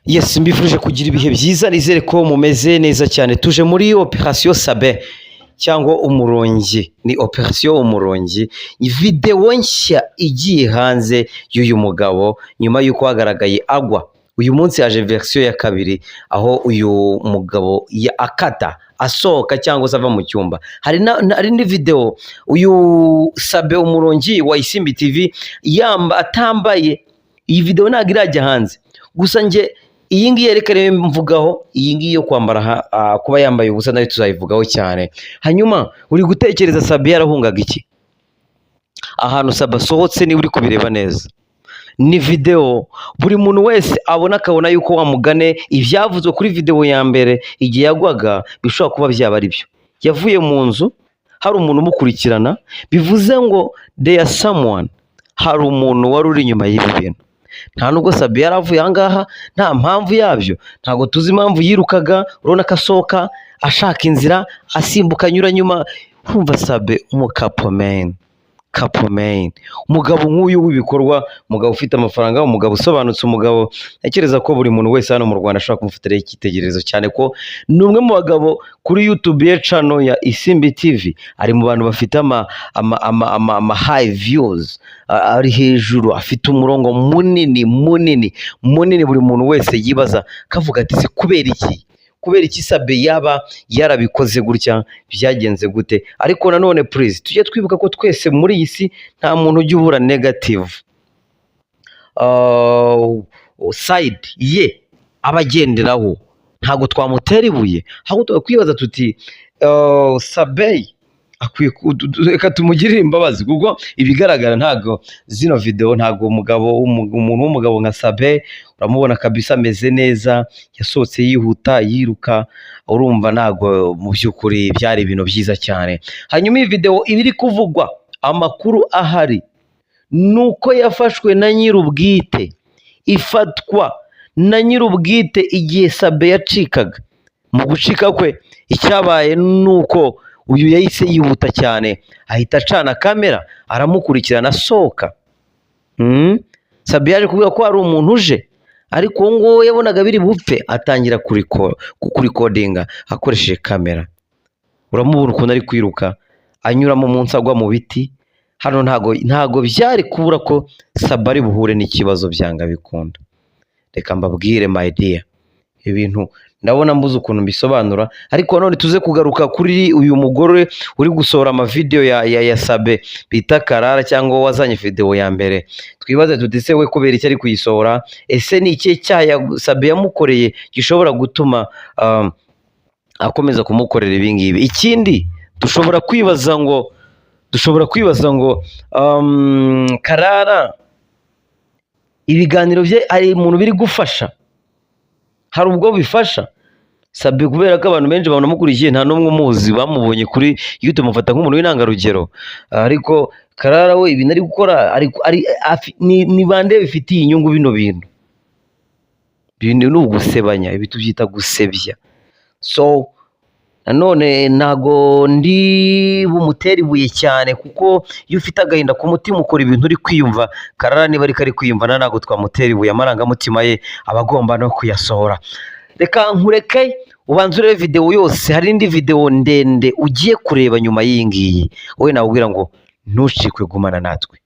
Yes, mbifurije kugira ibihe byiza, nizere ko mumeze neza cyane. Tuje muri Operation Sabe cyangwa Umurongi, ni Operation Umurongi, videwo nshya igiye hanze y'uyu mugabo nyuma y'uko hagaragaye agwa. Uyu munsi haje version ya kabiri, aho uyu mugabo akata asohoka cyangwa se ava mu cyumba. Hari n'indi videwo uyu Sabe Umurongi wa Isimbi TV yamba atambaye. Iyi videwo ntabwo irajya hanze, gusa njye iyi ngiyi reka rero mvugaho iyi ngiyi yo kwambara kuba yambaye ubusa, nayo tuzayivugaho cyane. Hanyuma uri gutekereza Sabe yarahungaga iki? Ahantu Sabe asohotse, niba uri kubireba neza, ni videwo buri muntu wese abona, akabona yuko wa mugane ibyavuzwe kuri videwo ya mbere igihe yagwaga bishobora kuba byaba ari byo. Yavuye mu nzu hari umuntu umukurikirana, bivuze ngo there someone, hari umuntu wari uri inyuma y'ibi bintu. Nta nubwo Sabe yari avuye aha ngaha nta mpamvu yabyo, ntabwo tuzi impamvu yirukaga. Urabona ko asohoka ashaka inzira, asimbuka, anyura nyuma. Urumva Sabe umukapomeni kapomeni, umugabo nk'uyu w'ibikorwa, umugabo ufite amafaranga, umugabo usobanutse, umugabo ntekereza ko buri muntu wese hano mu Rwanda ashobora kumufatiraho icyitegererezo, cyane ko ni umwe mu bagabo kuri YouTube ye, channel ya Isimbi TV, ari mu bantu bafite ama high views, ari hejuru, afite umurongo munini munini munini. Buri muntu wese yibaza kavuga ati: "Se kubera iki, kubera iki Sabe yaba yarabikoze gutya? Byagenze gute?" Ariko nanone please tujye twibuka ko twese muri iyi si nta muntu ujya ubura negative side ye aba agenderaho. Ntabwo twamutera ibuye, ahubwo tukwibaza tuti Sabe akwiye reka tumugirire imbabazi, kuko ibigaragara ntabwo zino video, ntabwo umugabo umuntu w'umugabo nka Sabe, uramubona kabisa ameze neza, yasohotse yihuta yiruka. Urumva ntabwo mu by'ukuri byari ibintu byiza cyane. Hanyuma iyi video iba iri kuvugwa, amakuru ahari ni uko yafashwe na nyir'ubwite, ifatwa na nyir'ubwite igihe Sabe yacikaga. Mu gucika kwe, icyabaye ni uko uyu yahise yihuta cyane, ahita acana kamera, aramukurikirana asohoka. Sabe yaje kuvuga ko hari umuntu uje, ariko uwo nguwo yabonaga biri bupfe, atangira kurikodinga akoresheje kamera. Uramubona ukuntu ari kwiruka anyuramo munsi, agwa mu biti. Hano ntago byari kubura ko Sabe ari buhure n'ikibazo, byanga bikunda. Reka mbabwire, my dear, ibintu ndabona mbuze ukuntu mbisobanura. Ariko nanone tuze kugaruka kuri uyu mugore uri gusohora amavidewo ya Sabe bita Karara, cyangwa wazanye videwo ya mbere. Twibaze tuti: se we kubera icyo ari kuyisohora? Ese ni ikihe cyaha Sabe yamukoreye gishobora gutuma akomeza kumukorera ibi ngibi? Ikindi dushobora kwibaza ngo Karara ibiganiro bye hari umuntu biri gufasha? Hari ubwo bifasha Sabe? Kubera ko abantu benshi banamukurikiye, nta n'umwe umuzi, bamubonye kuri YouTube, bamufata nk'umuntu w'intangarugero. Ariko Karara we, ibintu ari gukora ni bande bifitiye inyungu bino bintu? Ibintu ni ugusebanya, ibi tubyita gusebya. So nanone ntago ndi bumutere ibuye cyane, kuko iyo ufite agahinda ku mutima ukora ibintu uri kwiyumva. Karara niba ariko ari kwiyumva, na ntabwo twamutera ibuye, amarangamutima ye aba agomba no kuyasohora. Reka nkureke ubanze urebe videwo yose, hari indi videwo ndende ugiye kureba nyuma y'iyi ngiyi. Wowe nawubwira ngo ntucikwe, gumana natwe.